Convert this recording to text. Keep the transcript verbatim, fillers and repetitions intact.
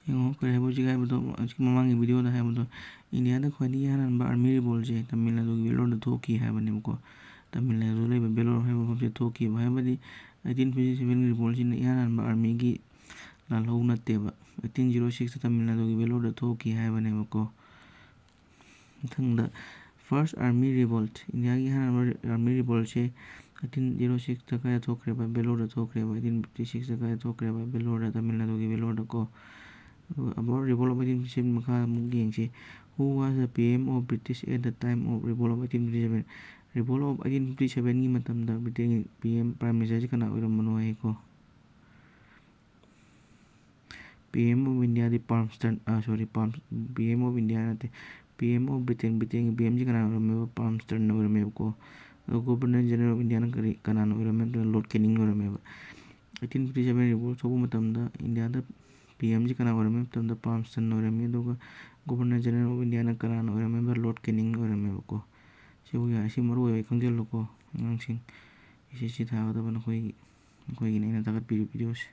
ꯌꯦꯡꯉꯣ, ꯀꯔꯤ ꯍꯥꯏꯕ ꯍꯧꯖꯤꯛ ꯍꯥꯏꯕꯗꯣ, ꯍꯧꯖꯤꯛꯀꯤ ꯃꯃꯥꯡꯒꯤ ꯚꯤꯗꯤꯑꯣꯗ ꯍꯍꯥꯏꯕꯗꯣ, ꯏꯟꯗꯤꯌꯥꯗ ꯈ꯭ꯋꯥꯏꯗꯒꯤ ꯏꯍꯥꯟ ꯍꯥꯟꯕ ꯑꯥꯔꯃꯤ ꯔꯤꯚꯣꯜꯁꯦ ꯇꯥꯃꯤꯜ ꯅꯥꯗꯨꯒꯤ ꯚꯦꯂꯣꯔꯗ ꯊꯣꯛꯈꯤ ꯍꯥꯏꯕꯅꯦꯕꯀꯣ꯫ ꯇꯥꯃꯤꯜ ꯅꯥꯗꯨꯗ ꯂꯩꯕ ꯚꯦꯂꯣꯔ ꯍꯥꯏꯕ ꯃꯐꯝꯁꯦ ꯊꯣꯛꯈꯤꯕ ꯍꯥꯏꯕꯗꯤ ꯑꯩꯠꯇꯤꯟ ꯐꯤꯐꯇꯤ ꯁꯚꯦꯟꯒꯤ ꯔꯤꯚꯣꯜꯁꯤꯅ ꯏꯍꯥꯟ ꯍꯥꯟꯕ ꯑꯥꯔꯃꯤꯒꯤ ꯂꯥꯜꯍꯧ ꯅꯠꯇꯦꯕ꯫ ꯑꯩꯠꯇꯤꯟ ꯖꯤꯔꯣ ꯁꯤꯛꯁꯇ ꯇꯥꯃꯤꯜ ꯅꯥꯗꯨꯒꯤ ꯚꯦꯂꯣꯔꯗ ꯊꯣꯛꯈꯤ ꯍꯥꯏꯕꯅꯦꯕꯀꯣ꯫ ꯃꯊꯪꯗ, first army revolt, ꯏꯟꯗꯤꯌꯥꯒꯤ ꯑꯍꯥꯟꯕ ꯑꯥꯔꯃꯤ ꯔꯤꯚꯣꯜꯁꯦ ꯑꯩꯠꯇꯤꯟ ꯖꯤꯔꯣ ꯁꯤꯛꯁꯇ ꯀꯥꯏꯗ ꯊꯣꯛꯈ꯭ꯔꯦꯕ? ꯚꯦꯂꯣꯔꯗ ꯊꯣꯛꯈ꯭ꯔꯦꯕ꯫ ꯑꯩꯠꯇꯤꯟ ꯐꯤꯐꯇꯤ ꯁꯤꯛꯁꯇ ꯀꯥꯏꯗ ꯊꯣꯛꯈ꯭ꯔꯦꯕ? ꯚꯦꯂꯣꯔꯗ, ꯇꯥꯃꯤꯜ ꯅꯥꯗꯨꯒꯤ ꯚꯦꯂꯣꯔꯗꯀꯣ꯫ ꯑꯗꯨꯒ about revolt of eighteen fifty seven ꯃꯈꯥ ꯑꯃꯨꯛ ꯌꯦꯡꯁꯤ꯫ Who was the P M of British at the time of revolt of eighteen fifty seven? Revolt of eighteen fifty sevenꯒꯤ ꯃꯇꯝꯗ ꯕ꯭ꯔꯤꯇꯦꯟꯒꯤ P M, Prime Ministerꯁꯤ ꯀꯅꯥ ꯑꯣꯏꯔꯝꯕꯅꯣ ꯍꯥꯏꯀꯣ꯫ P M of Indiaꯗꯤ Palmerston, ꯑ, sorry, Palm-, P M of India ꯅꯠꯇꯦ, P M of Britain, ꯕ꯭ꯔꯤꯇꯦꯟꯒꯤ P Mꯁꯤ ꯀꯅꯥ ꯑꯣꯏꯔꯝꯃꯦꯕ? Palmerston ꯑꯣꯏꯔꯝꯃꯦꯕꯀꯣ꯫ ꯑꯗꯣ Governor General of Indiaꯅ ꯀꯔꯤ, ꯀꯅꯥꯅ ꯑꯣꯏꯔꯝꯃꯦ ꯍꯥꯏꯕꯗ Lord Canning ꯑꯣꯏꯔꯝꯃꯦꯕ꯫ ꯑꯩꯠꯇꯤꯟ ꯐꯤꯐꯇꯤ ꯁꯚꯦꯟ ꯔꯤꯚꯣꯜ ꯊꯣꯛꯄ ꯃꯇꯝꯗ ꯏꯟꯗꯤꯌꯥꯗ P Mꯁꯤ ꯀꯅꯥ ꯑꯣꯏꯔꯝꯃꯦ ꯍꯥꯏꯕ ꯃꯇꯝꯗ Palmerston ꯑꯣꯏꯔꯝꯃꯤ, ꯑꯗꯨꯒ Governor General of Indiaꯅ ꯀꯅꯥꯅ ꯑꯣꯏꯔꯝꯃꯦ ꯍꯥꯏꯕꯗ Lord Canning ꯑꯣꯏꯔꯝꯃꯦꯕꯀꯣ꯫ ꯁꯤꯕꯨ ꯌꯥ-, ꯁꯤ ꯃꯔꯨ ꯑꯣꯏꯕ ꯈꯪꯖꯤꯜꯂꯨꯀꯣ ꯑꯉꯥꯡꯁꯤꯡ, S S C ꯊꯥꯒꯗꯕ ꯅꯈꯣꯏꯒꯤ, ꯅꯈꯣꯏꯒꯤꯅꯤ ꯑꯩꯅ ꯊꯥꯒꯠꯄꯤꯔꯤꯕ ꯚꯤꯗꯤꯑꯣꯁꯦ꯫